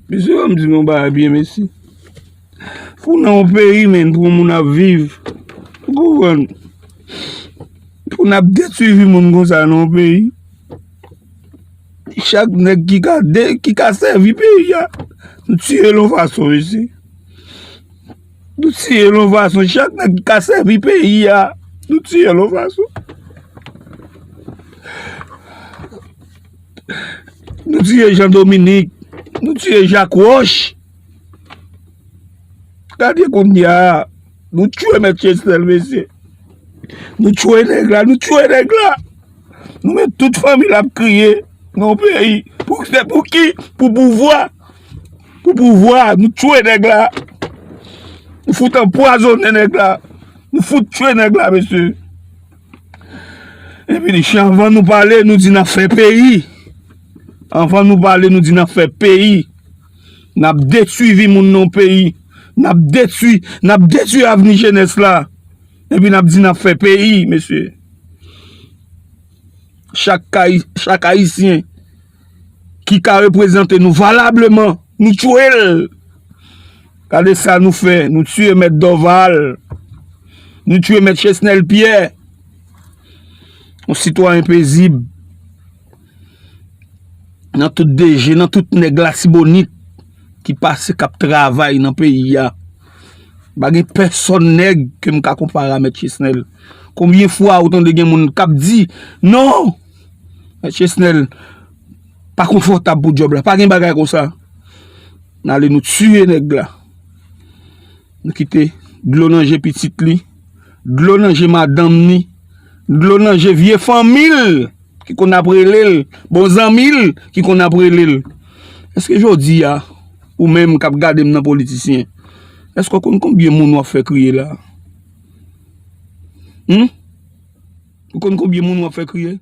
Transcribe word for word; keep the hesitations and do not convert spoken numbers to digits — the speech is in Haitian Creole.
Mesye, ban m di nou yon bagay byen, mesye. Pou nan yon peyi, menn, pou yon moun ap viv, ou konprann? Pou n ap detwi vi moun konsa nan yon peyi, chak nèg ki ka de, ki ka sèvi peyi a, nou tiye l yon fason, mesye. Nou tiye l yon fason. Chak nèg ki ka sèvi peyi a, nou tiye l yon fason. Nou tiye Jean Dominique, nou tiye Jacques Roche. Gade kounye a, nou tchwe Mèt Chesnèl, mesye. Nou tchwe nèg la, nou tchwe nèg la. Nou met tout fanmi l ap kriye nan yon peyi. Pou, se pou ki? Pou pouvwa. Pou pouvwa, nou tchwe nèg la. Nou fout anpwazonnen nèg la. Nou fout tchwe nèg la, mesye. Epi li, anvan nou pale, nou di n ap fè peyi. Anvan nou pale, nou di n ap fè peyi. N ap detwi vi moun nan peyi. N ap detwi, n ap detwi avni jenès la. Epi n ap di n ap fè peyi, mesye. Chak kay, chak Ayisyen ki ka reprezante nou valableman, nou tchwe l. Gade sa nou fè, nou tiye Mèt Dorval, nou tiye Mèt Chesnèl Pyè, yon sitwayen pezib, nan tout D G, nan tout nèg Latibonit ki pase, k ap travay nan peyi a. Pa gen pèsonn nèg ke m ka konpare a Mèt Chesnèl. Konbyen fwa ou tande gen moun k ap di, non, Mèt Chesnèl pa konfòtab pou djòb la. Pa gen bagay konsa. N ale nou tiye nèg la. Nou kite dlo nan je pitit li, dlo nan je madanm ni, dlo nan je vye fanmi l ki konn ap rele l, bon zanmi l ki konn ap rele l. Èske jodi a, ou menm k ap gade m nan politisyen, èske w konn konbyen moun w ap fè kriye la? Hum? Ou konn konbyen moun w ap fè kriye?